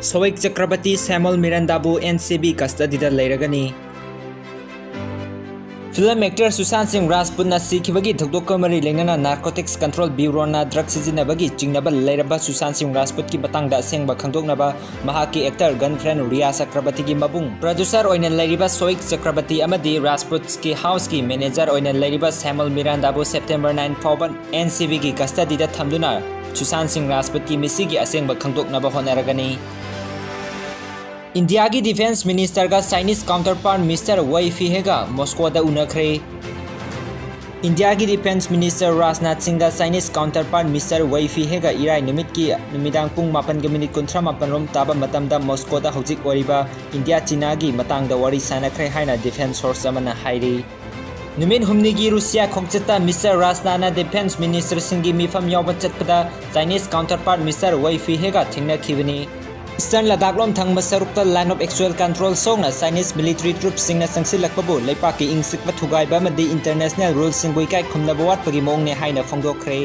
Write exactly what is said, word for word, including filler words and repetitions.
ꯁꯣꯏꯛ ꯆꯀ꯭ꯔꯕꯇꯤ ꯁꯦꯃꯨꯜ ꯃꯤꯔꯥꯟꯗꯥꯕꯨ N C B custody ꯗ ꯂꯩꯔꯒꯅꯤ꯫ Film actor Susan ꯁꯤꯡ ꯔꯥꯖꯄꯨꯠꯅ ꯁꯤꯈꯤꯕꯒꯤ ꯊꯧꯗꯣꯛꯀ ꯃꯔꯤ ꯂꯩꯅꯅ Narcotics Control Bureau ꯅ drug ꯁꯤꯖꯤꯟꯅꯕꯒꯤ ꯆꯤꯡꯅꯕ ꯂꯩꯔꯕ ꯁꯨꯁꯥꯟ ꯁꯤꯡ ꯔꯥꯖꯄꯨꯠꯀꯤ ꯃꯇꯥꯡꯗ ꯑꯁꯦꯡꯕ ꯈꯪꯗꯣꯛꯅꯕ ꯃꯍꯥꯛꯀꯤ actor girlfriend ꯔꯤꯌꯥ ꯆꯀ꯭ꯔꯕꯇꯤꯒꯤ ꯃꯕꯨꯡ producer ꯑꯣꯏꯅ ꯂꯩꯔꯤꯕ ꯁꯣꯏꯛ ꯆꯀ꯭ꯔꯕꯇꯤ ꯑꯃꯗꯤ ꯔꯥꯖꯄꯨꯠꯀꯤ house ꯀꯤ manager ꯑꯣꯏꯅ ꯂꯩꯔꯤꯕ ꯁꯦꯃꯨꯜ ꯃꯤꯔꯥꯟꯗꯥꯕꯨ September nine ꯐꯥꯎꯕ N C B ꯒꯤ custody ꯗ ꯊꯝꯗꯨꯅ ꯁꯨꯁꯥꯟ ꯁꯤꯡ ꯔꯥꯖꯄꯨꯠꯀꯤ ꯃꯤꯁꯤꯒꯤ ꯑꯁꯦꯡꯕ ꯈꯪꯗꯣꯛꯅꯕ ꯍꯣꯠꯅꯔꯒꯅꯤ꯫ ꯏꯟꯗꯤꯌꯥꯒꯤ defence minister ꯒ Chinese counterpart Mister Wei Feihe ꯒ ꯃꯣꯁꯀꯣꯗ ꯎꯅꯈ꯭ꯔꯦ꯫ ꯏꯟꯗꯤꯌꯥꯒꯤ defence minister ꯔꯥꯖꯅꯥꯊ ꯁꯤꯡꯒ Chinese counterpart Mister Wei Feihe ꯒ ꯏꯔꯥꯏ ꯅꯨꯃꯤꯠꯀꯤ ꯅꯨꯃꯤꯗꯥꯡ ꯄꯨꯡ ꯃꯥꯄꯟꯒ minute ꯀꯨꯟꯊ꯭ꯔꯥ ꯃꯥꯄꯟ ꯔꯣꯝ ꯇꯥꯕ ꯃꯇꯝꯗ ꯃꯣꯁꯀꯣꯗ ꯍꯧꯖꯤꯛ ꯑꯣꯏꯔꯤꯕ ꯏꯟꯗꯤꯌꯥ ꯆꯤꯅꯥꯒꯤ ꯃꯇꯥꯡꯗ ꯋꯥꯔꯤ ꯁꯥꯟꯅꯈ꯭ꯔꯦ ꯍꯥꯏꯅ defence source ꯑꯃꯅ ꯍꯥꯏꯔꯤ꯫ ꯅꯨꯃꯤꯠ ꯍꯨꯝꯅꯤꯒꯤ ꯔꯨꯁꯤꯌꯥ ꯈꯣꯡꯆꯠꯇ Mister ꯔꯥꯖꯅꯥꯊꯅ defence minister ꯁꯤꯡꯒꯤ ꯃꯤꯐꯝ ꯌꯥꯎꯕ ꯆꯠꯄꯗ Chinese counterpart Mister Wei Feihe ꯒ ꯊꯦꯡꯅꯈꯤꯕꯅꯤ꯫ Eastern ꯂꯗꯥꯈ ꯂꯣꯝ ꯊꯪꯕ ꯁꯔꯨꯛꯇ Line of Actual Control ꯁꯣꯛꯅ Chinese military troops ꯁꯤꯡꯅ ꯆꯪꯁꯤꯜꯂꯛꯄꯕꯨ ꯂꯩꯄꯥꯛꯀꯤ ꯏꯪ ꯆꯤꯛꯄ ꯊꯨꯒꯥꯏꯕ ꯑꯃꯗꯤ international rule ꯁꯤꯡꯕꯨ ꯏꯀꯥꯏ ꯈꯨꯝꯅꯕ ꯋꯥꯠꯄꯒꯤ ꯃꯑꯣꯡꯅꯦ ꯍꯥꯏꯅ ꯐꯣꯡꯗꯣꯛꯈ꯭ꯔꯦ꯫